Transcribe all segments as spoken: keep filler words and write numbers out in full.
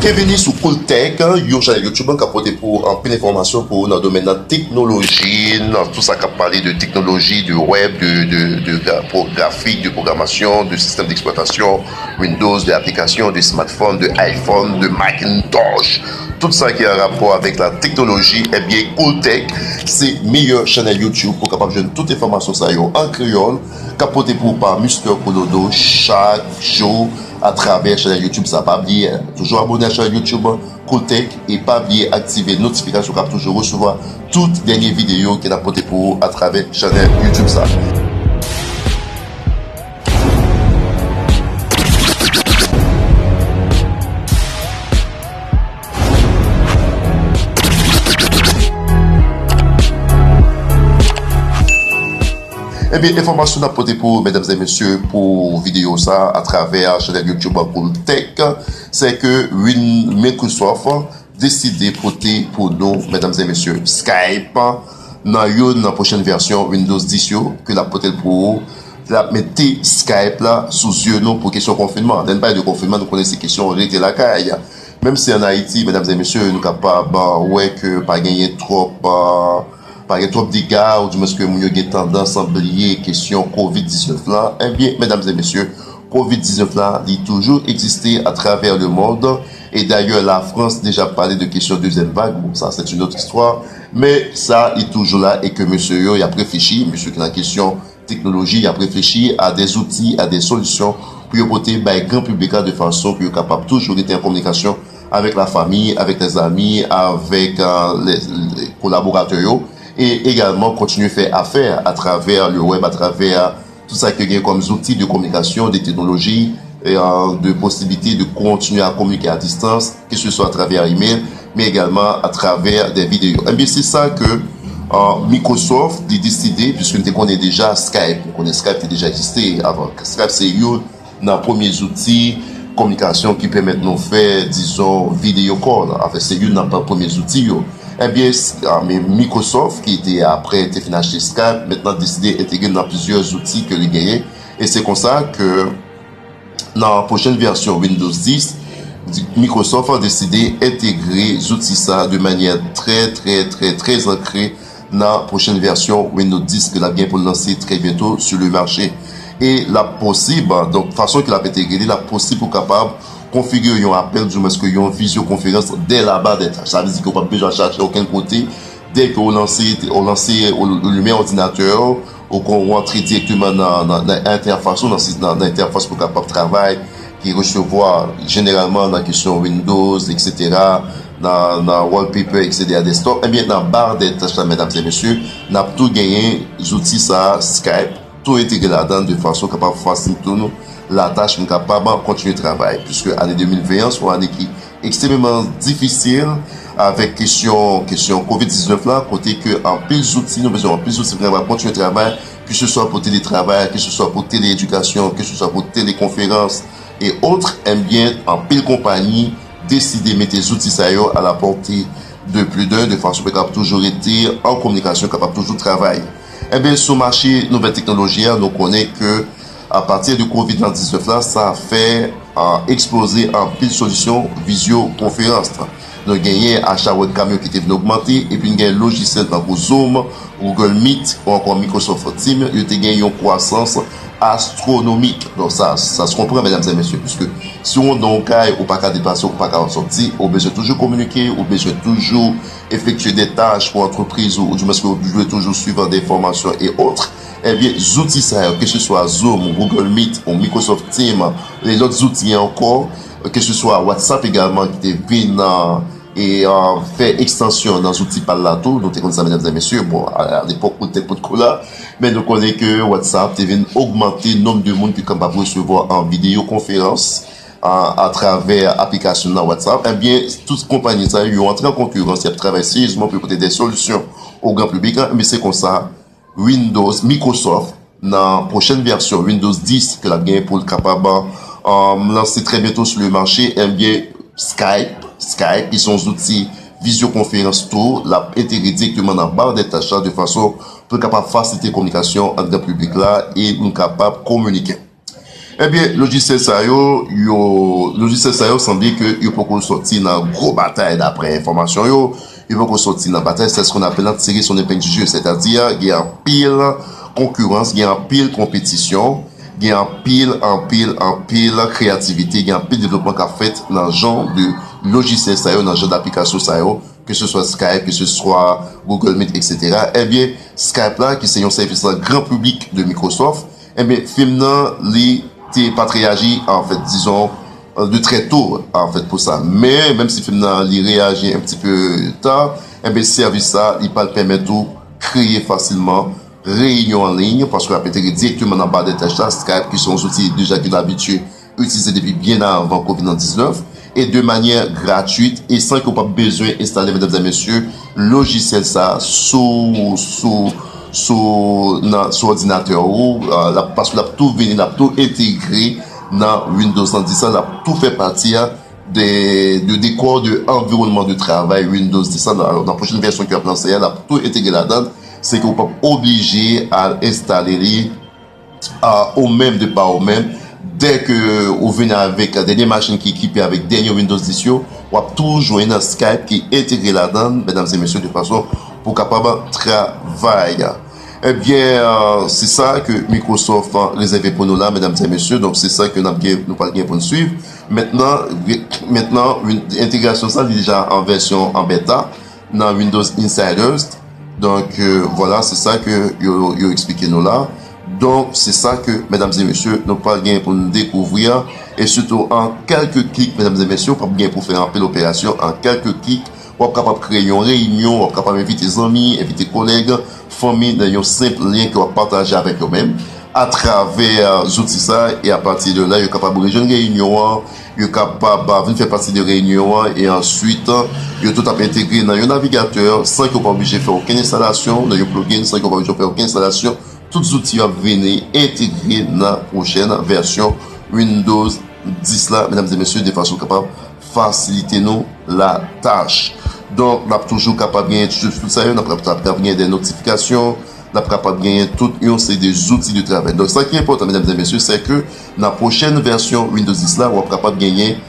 Byenveni sou Cool Tech, yon chanèl YouTube k ap pote pou ou anpil enfòmasyon pou ou nan domèn nan teknoloji, nan tout sa k ap pale de teknoloji, de web, de, de, de gra- pro- grafik, de pwogramasyon, de sistèm deksplwatasyon, Windows, de aplikasyon, de smartphone, de iPhone, de Macintosh. Tout sa ki an rapò avèk la teknoloji, ebyen, Cool Tech, se meyè chanèl YouTube pou w kapab jwenn tout enfòmasyon sa yo an kreyòl, k ap pote pou ou pa Mister Kolodo chak jou atravè chanèl YouTube sa. Pa bliye, toujou abòne a chanèl YouTube Cool Tech e pa bliye aktive notifikasyon k ap toujou resevwa tout dènye videyo ke n ap pote pou ou atravè chanèl YouTube sa. Ebyen, enfòmasyon n ap pote pou ou, medam e mesye, pou videyo sa atravè chanèl YouTube Cool Tech, se ke Win Microsoft deside pote pou nou, medam e mesye, Skype nan youn nan pwochèn vèsyon Windows dis yo ke l ap pote l pou ou. L ap mete Skype la sou zye nou pou kesyon konfinman. Lè n pale de konfinman, nou konnen se kesyon rete lakay. Menm si ann Ayiti, medam e mesye, nou kapab wè ke pa genyen twòp, pa gen twòp dega, oudimwens ke moun yo gen tandans bliye kesyon kovid diznèf la. Ebyen, medam e mesye, kovid diznèf la, li toujou egziste atravè lemond. E dayè, Lafrans deja pale de kesyon dezyèm vag. Bon, sa, se yon lòt istwa. Men sa, li toujou la e ke mesye yo, y ap reflechi, mesye ki nan kesyon teknoloji, y ap reflechi a de zouti, a de solisyon pou yo pote bay gran piblik la de fason pou yo kapab toujou rete an kominikasyon avèk lafanmi, avèk lèzanmi, avèk lè kolaboratè yo, e egalman kontinye fè afè atravè le web, atravè tout sa ki gen kòm zouti de kominikasyon, de teknoloji, e de posibilite de kontinye a kominike a distans, keseswa atravè email, men egalman atravè de videyo. Ebyen, se sa ke Microsoft li deside, piske n te konnen deja Skype, nou konnen Skype te deja egziste avan. Skype se youn nan premye zouti kominikasyon ki pèmèt nou fè, dizon, video call. Anfen, se youn nan premye zouti yo. Ebyen, Microsoft, ki te apre te fin achte Skype, mentnan deside entegre l nan plizyè zouti ke li genyen. E se konsa ke nan pwochèn vèsyon Windows dis, Microsoft deside entegre zouti sa de manyè trè, trè, trè, trè ankre nan pwochèn vèsyon Windows dis ke l ap gen pou l lanse trè byento sou le mache. E l ap posib, donk, fason ke l ap entegre li, l ap posib pou kapab konfigire yon apèl, oudimwens ke yon vizyokonferans dè laba dè tach. Sa vle di ke w p ap bezwen al chache okenn kote. Dè ke w lanse, w lanse, w limen òdinatè w, ou kon w antre dirèkteman nan, nan, nan entèfas ou, nan, nan, nan entèfas pou w kapab travay, ki resevwa jeneralman nan kesyon Windows, etsetera, nan, nan wallpaper, etsetera, desktop, ebyen, nan bar dè tach la, medam e mesye, n ap tou genyen zouti sa a, Skype, tou entegre ladan l de fason kapab fasilite nou latach pou n kapab kontinye travay, piske ane de mil ven an se yon ane ki ekstrèmeman difisil avèk kesyon, kesyon kovid diznèf la, kote ke anpil zouti, nou bezwen anpil zouti pou n kapab kontinye travay, keseswa pou teletravay, keseswa pou teleedikasyon, keseswa pou telekonferans, e otre, ebyen, anpil konpayi deside mete zouti sa yo a la pòte de plis de, de fason pou yo kapab toujou rete an kominikasyon, kapab toujou travay. Ebyen, sou mache nouvèl teknoloji a, nou konnen ke apati de kovid diznèf la, sa fè eksploze anpil solisyon vizyokonferans. Nou genyen acha webcam yo ki te vin ogmante, epi n gen lojisyèl tankou Zoom, Google Meet ou ankò Microsoft Teams, yo te gen yon kwasans astwonomik. Donk sa, sa se konprann, medam e mesye, piske si w anndan yon kay, ou pa ka deplase, ou pa ka sòti, ou bezwen toujou kominike, ou bezwen toujou efektye de tach pou antrepriz ou, oudimwens ke ou dwe toujou swiv de fòmasyon e otre. Ebyen, zouti sa yo, keseswa Zoom, Google Meet ou Microsoft Teams, e lòt zouti ankò, keseswa WhatsApp egalman ki te vin e fè ekstansyon nan zouti pa l la tou. Nou te konn sa, medam e mesye. Bon, a, a lepòk ou te potko la, men nou konnen ke WhatsApp te vin ogmante nonb de moun ki kapab resevwa an videyokonferans atravè aplikasyon nan WhatsApp. Ebyen, tout konpayi sa yo, yo antre an konkirans, y ap travay seryezman pou yo pote de solisyon o gran piblik la. Ebyen, se konsa, Windows, Microsoft, nan pwochèn vèsyon Windows dis ke l ap genyen pou l kapab, um, lanse trè byento sou le mache, ebyen, Skype, Skype, ki se yon zouti vizyokonferans tou, l ap entegre dirèkteman nan bar de tach la, de fason pou l kapab fasilite kominikasyon ant gran piblik la e nou kapab kominike. Ebyen, lojisyèl sa yo, yo, lojisyèl sa yo sanble ke yo poko sòti nan gwo batay, daprè enfòmasyon yo. Yo poko sòti nan batay, c'est ce qu'on appelle tirer son épingle du jeu, sètadi gen anpil konkirans, gen anpil konpetisyon, gen anpil, anpil, anpil kreyativite, gen anpil devlopman k ap fèt nan jan de lojisyèl sa yo, nan jan daplikasyon sa yo, ke se swa Skype, ke se swa Google Meet, et cetera. Ebyen, Skype la, ki se yon sèvis lan gran piblik de Microsoft, ebyen, fim nan, li te pa t reyaji, anfèt, dizon, de très tôt, anfèt, pou sa. Men, menm si fim nan, li reyaji un petit peu tard, ebyen, sèvis sa, li pral pèmèt ou kreye fasilman reyinyon an liy, paske l ap entegre dirèkteman nan ba de tach la, Skype, ki se yon zouti deja ke n abitye itilize depi byen avan kovid diznèf, e de manyè gratwit, e san ke w p ap bezwen enstale, medam e mesye, lojisyèl sa sou, sou, sou, nan, sou òdinatè ou, euh, l ap, paske l ap tou vini, l ap tou entegre nan Windows lan, dis la, l ap tou fè pati a de, de dekò de anviwònman de travay Windows dis la. Alò, nan pwochèn vèsyon ki ap lanse a, l ap tou entegre ladan l, se ke w p ap oblije al enstale li a, ou menm, de pa ou menm. Dè ke ou vini avèk dènye machin ki ekipe avèk dènye Windows dis yo, w ap tou jwenn Skype ki entegre ladan l, medam e mesye, de fason pou w kapab travay. Ebyen, euh, se sa ke Microsoft, euh, rezève pou nou la, medam e mesye. Donk, se sa ke n ap gen, nou pral gen pou n swiv. Mentnan, mentnan, entegrasyon sa, li deja an vèsyon an beta nan Windows Insiders. Donk, euh, vwala, se sa ke yo, yo eksplike nou la. Donk, se sa ke, medam e mesye, nou pral gen pou n dekouvri, e sitou an kèlke klik, medam e mesye, w p ap gen pou fè anpil operasyon, an kèlke klik, w ap kapab kreye yon reyinyon, w ap kapab envite zanmi, envite kolèg, fanmi nan yon senp lyen ke w ap pataje avèk yo menm atravè, euh, zouti sa, e apati de la, yo kapab rejwenn reyinyon an, yo kapab, euh, vin fè pati de reyinyon an, e answit, euh, yo tout ap entegre nan yon navigatè san ke w pa oblije fè okenn enstalasyon nan yon plugin, san ke w pa oblije fè okenn enstalasyon. Tout zouti yo ap vini entegre nan pwochèn vèsyon Windows dis la, medam e mesye, de fason kapab fasilite nou latach. Donk, n ap toujou kapab genyen tout, tout sa yo, n ap kapab genyen de notifikasyon, n ap kapab genyen tout yon seri de zouti de travay. Donk, sa ki enpòtan, medam e mesye, se ke nan pwochèn vèsyon Windows dis la, w ap kapab genyen,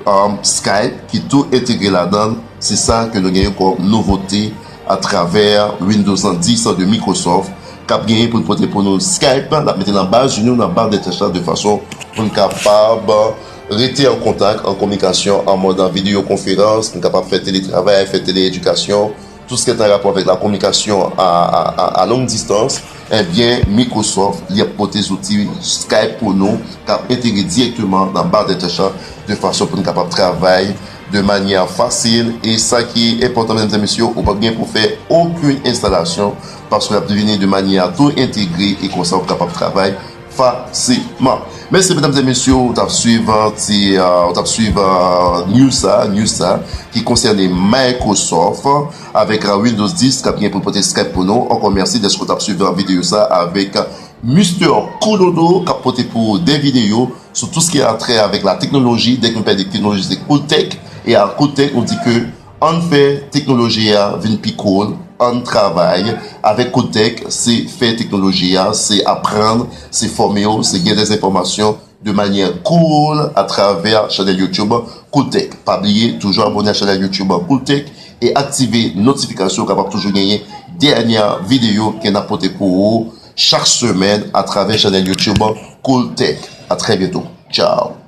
um, Skype ki tou entegre ladan l. Se sa ke nou genyen kòm nouvote atravè Windows dis de Microsoft, k ap genyen pou n pote pou nou Skype, n ap mete nan baz nou, nan ba de tach la, de fason pou n kapab rete an kontak, an kominikasyon, an mòd an videyo konferans, pou n kapab fè teletravay, fè teleedikasyon, tout sa ki an rapò avèk la kominikasyon a, a, a, a long distance. Ebyen, Microsoft, li ap pote zouti Skype pou nou, k ap entegre dirèkteman nan ba de tach la, de fason pou n kapab travay de manyè fasil. E sa ki enpòtan, medam e mesye, ou p ap gen pou fè okenn enstalasyon, paske l ap vini de manyè tou entegre, e konsa w kapab travay fasilman. Mèsi, medam e mesye, ou t ap swiv, euh, ti, euh, ou t ap swiv, euh, news sa, news sa, ki konsène Microsoft avèk, euh, Windows dis, k ap gen pou pote Skype pou nou. Ankò mèsi dèske w t ap swiv, euh, videyo sa avèk, euh, Mister Koulodo, k ap pote pou ou de videyo sou tout sa ki a trè avèk la teknoloji. Dèk nou pale de teknoloji, se Cool Tech. E a Cool Tech, nou di ke ann fè teknoloji a vin pi cool, ann travay avèk Cool Tech, se fè teknoloji a, se aprann, se fòme w, se gen de enfòmasyon de manyè cool atravè chanèl YouTube Cool Tech. Pa bliye, toujou abòne a chanèl YouTube Cool Tech e aktive notifikasyon w kapab toujou genyen dènyè videyo ke n ap pote pou ou chak semèn atravè chanèl YouTube Cool Tech. A très bientôt. Ciao.